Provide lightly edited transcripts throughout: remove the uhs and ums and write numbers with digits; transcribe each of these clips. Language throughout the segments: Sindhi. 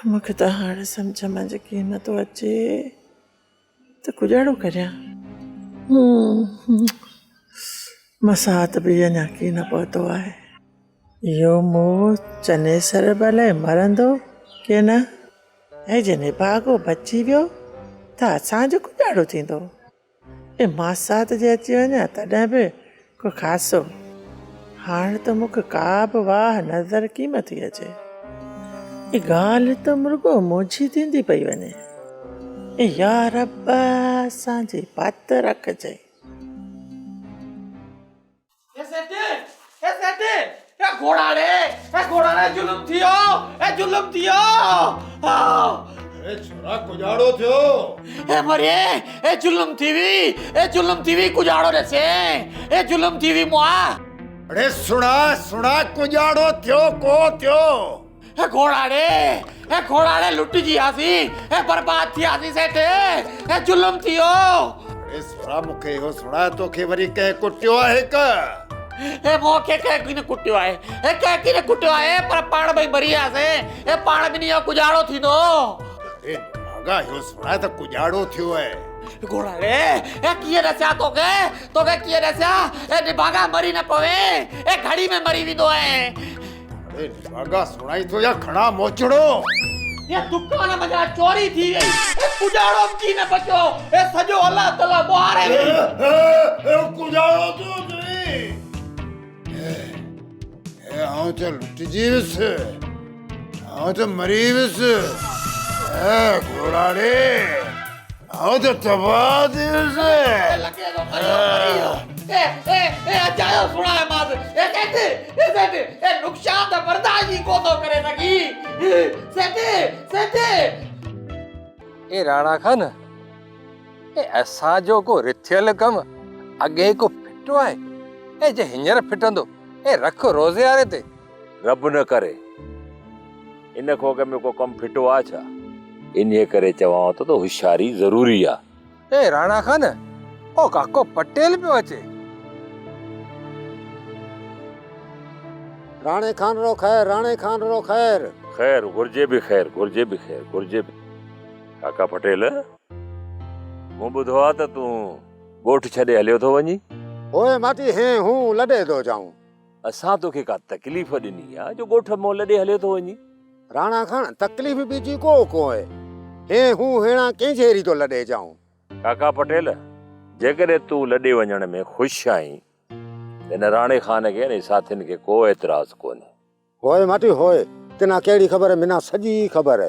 مون کي ته هاڻ سمجهه منجهه ڪين ٿو اچي ته ڪڄاڙو ڪريان. مسات به اڃا ڪين پهتو آهي. اهو موهه چنيسر به الائي مرندو ڪين ۽ جي نڀاڳو بچي ويو ته اسان جو ڪڄاڙو ٿيندو. اي ماسات جي اچي وڃان تڏهن به ڪو خاصو. هاڻ ته مون کي ڪا به واهه نظر ڪيم ٿي اچي. اي ڳالهه ته مرڳو منهنجي ٿيندي پئي وڃي. اي يا رب اسان جي پت رکجئين. اي سيٺ اي سيٺ اي گهوڙا ڙي اي گهوڙا ڙي ظلم ٿي ويو اي ظلم ٿي ويو اي ڇورا ڪجاڙو ٿيو اي مري اي ظلم ٿي وي اي ظلم ٿي وي ڪجاڙو ڏسي اي ظلم ٿي وي مئا اڙي سڻا سڻا ڪجاڙو ٿيو ڪو ٿيو اي گهوڙا ڙي اي گهوڙا ڙي لٽجي وياسين اي برباد ٿي وياسين سيٺ اي ظلم ٿي ويو. اڙي سهرا مون کي اهو سڻاء توکي وري ڪنهن ڪٽيو آهي ڪه؟ اي مون کي ڪنهن ڪين ڪٽيو آهي اي ڪنهن ڪين ڪٽيو آهي پر پاڻ ٻئي مري وياسين اي پاڻ ٻنهي جو ڪڄاڙو ٿيندو. اڙي نڀاڳا اهو سڻاء ته ڪڄاڙو ٿيو آهي. گهوڙا ڙي اي ڪيئن ڏسيان توکي توکي ڪيئن ڏسيان اي نڀاڳا مري نه پوين اي گهڙي ۾ مري ويندو آهين. اڙي نڀاڳا سڻائين ٿو يا کڻان موچڙو. اي دڪان منجهان چوري ٿي وئي اي ڪڄاڙو به ڪين بچيو اي سڄو الله تعالي ٻوهاري وئي. اي ڪڄاڙو ٿيو اٿئي. اي آئون ته لٽجي ويس آئون ته مري ويس اي گهوڙا ڙي آئون ته تباهه ٿي ويس. لڳي ٿو مري ويو مري ويو اي اي اي اجايو سڻايومانس اي سيٺ اي سيٺ اي نقصان ته برداشت ئي ڪو ٿو ڪري سگهي سيٺ سيٺ. اي راڻا خان اي اسان جو ڪو رٿيل ڪم اڳي ڪو ڦٽو آهي اي جي هينئر ڦٽندو اي رک روزياري تي. رب نه ڪري ان کان اڳ ۾ ڪو ڪم ڦٽو آ ڇا؟ انهيء ڪري چوانو ٿو ته هوشياري ضروري آ. اي راڻا خان، او ڪاڪو پٽيل پيو اچي. راڻي خان رو خير، راڻي خان رو خير. خير، گهرجي به خير، گهرجي به خير، گهرجي به. ڪاڪا پٽيل، مون ٻڌو آ ته تون ڳوٺ ڇڏي هليو ٿو وڃين. هوء ماٽي هين هون لڏي ٿو جائون. اسان توکي ڪا تڪليف ڏني آ جو ڳوٺ مان لڏي هليو ٿو وڃين؟ راڻا خان، تڪليف ٻيجي ڪو ڪونهي. هين هون هيڻا ڪينجهري ٿو لڏي جائون. ڪاڪا پٽيل، جيڪڏهن تون لڏي وڃڻ ۾ خوش آهين ته هن راڻي خان کي ۽ ساٿين کي ڪو اعتراض ڪونهي. هوء ماٽي هوء، تنا ڪهڙي خبر منا سڄي خبر.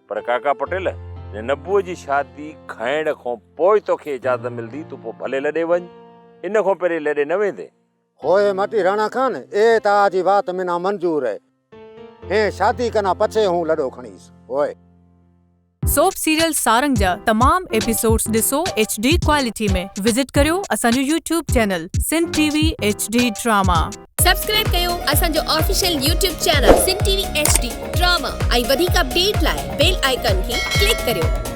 پر ڪاڪا پٽيل، هن نبوء جي شادي کائڻ کان پوء توکي اجازت ملندي، تون پوء ڀلي لڏي وڃ. ان کان پهرين لڏي نه ويندين. هوء ماٽي راڻا خان، اي تا جي وات منا منظور هي. هين شادي ڪنا پڇي هون لڏو کڻيس. هوء. سوپ سيريل سارنگ جا تمام ايپيسوڊز ڏسو ايڇ ڊي ڪوالٽي ۾ وزٽ ڪريو اسان جو YouTube channel Sindh T V H D drama. Subscribe ڪيو اسان جو official YouTube channel Sindh T V H D drama ۽ وڌيڪ اپڊيٽ لاء بيل آئيڪان کي ڪلڪ ڪريو.